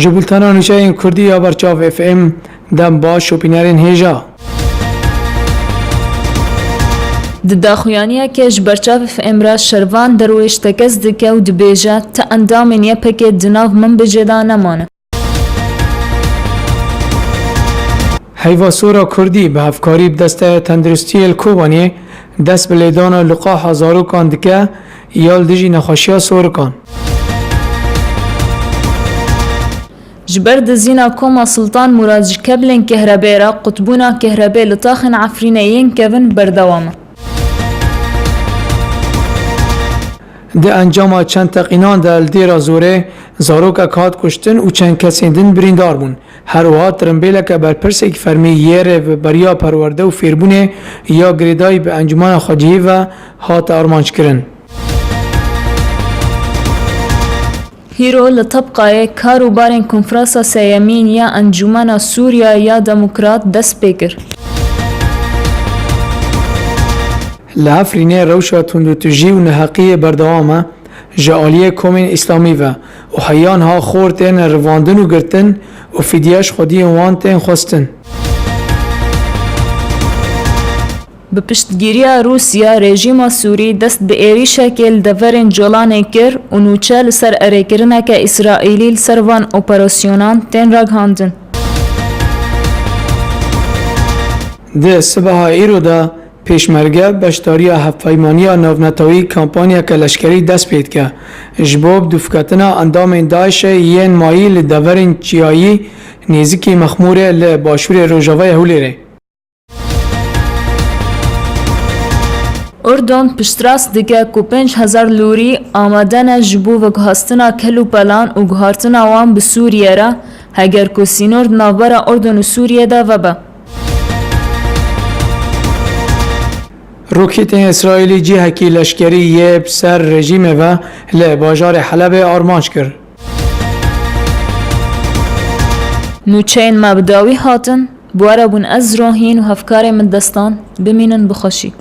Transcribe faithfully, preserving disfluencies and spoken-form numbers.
Ji bultena nûçeyên Kurdî ya Berçav F M, dem baş şopînerên hêja. Di daxuyaniyeke ji Berçav F M re Şervan Derwêş tekez dike û dibêje, ti endamên Y P G di nav Minbicê de nemane. Heyva Sora Kurdî bi hevkarî bi Desteya Tenduristiyê li Kobaniyê dest bi lêdana liqaha zarokan dike ya li dijî nexweşiya sorikan. Ji ber dizîna Koma Sultan Murad ji keblên kehrebê re qutbûna kehrebê li taxên Efrînê yên kevin berdewam e. Di encama çend teqînan de li Dêra Zorê zarokek hat kuştin û çend kesên din birîndar bûn. Her wiha tirimbêleke berpirsek fermî yê Rêveberiya Perwerde û Fêrbûnê ya girêdayî bi Encûmena Xwecihî ve hate armanckirin. Hîro li Tebqayê kar û barên Konferansa Sêyemîn ya Encûmena Sûriya ya Demokrat dest pê kir. Li Efrînê rewşa tundûtijî û neheqiyê berdewam e ji aliyê komên Îslamî ve û heya niha xor tên rivandin û girtin û fidye ji xwediyên wan tên xwestin. Bi piştgiriya Rûsya, rejîma Sûrî dest bi êrîşekê li deverên Colanê kir û nûçe li ser erêkirineke Îsraîlî li ser van operasyonan tên ragihandin. Di sibeha îro de Pêşmerge beşdariya hevpeymaniya navnetewî kampanyeke leşkerî dest pê dike ji bo bi dûvketina endamên DAIŞê yên mayî li deverên çiyayî nêzîkî Mexmûrê li başûrê rojavayê Hewlêrê. Urdun piştrast dike ku pênc hezar lûrî amade ne ji bo veguhastina kel û pelan û guhartina wan bi Sûriye re, heger ku sînor di navbera Urdun û Sûriye de vebe. Roketên Îsraîlî cihekî leşkerî yê bi ser rejîmê ve li bajarê Helebê armanc kir. Nûçeyên me bi dawî hatin, bi we re bûn ez Rohîn û hevkarê min Destan, bimînin bi xweşî.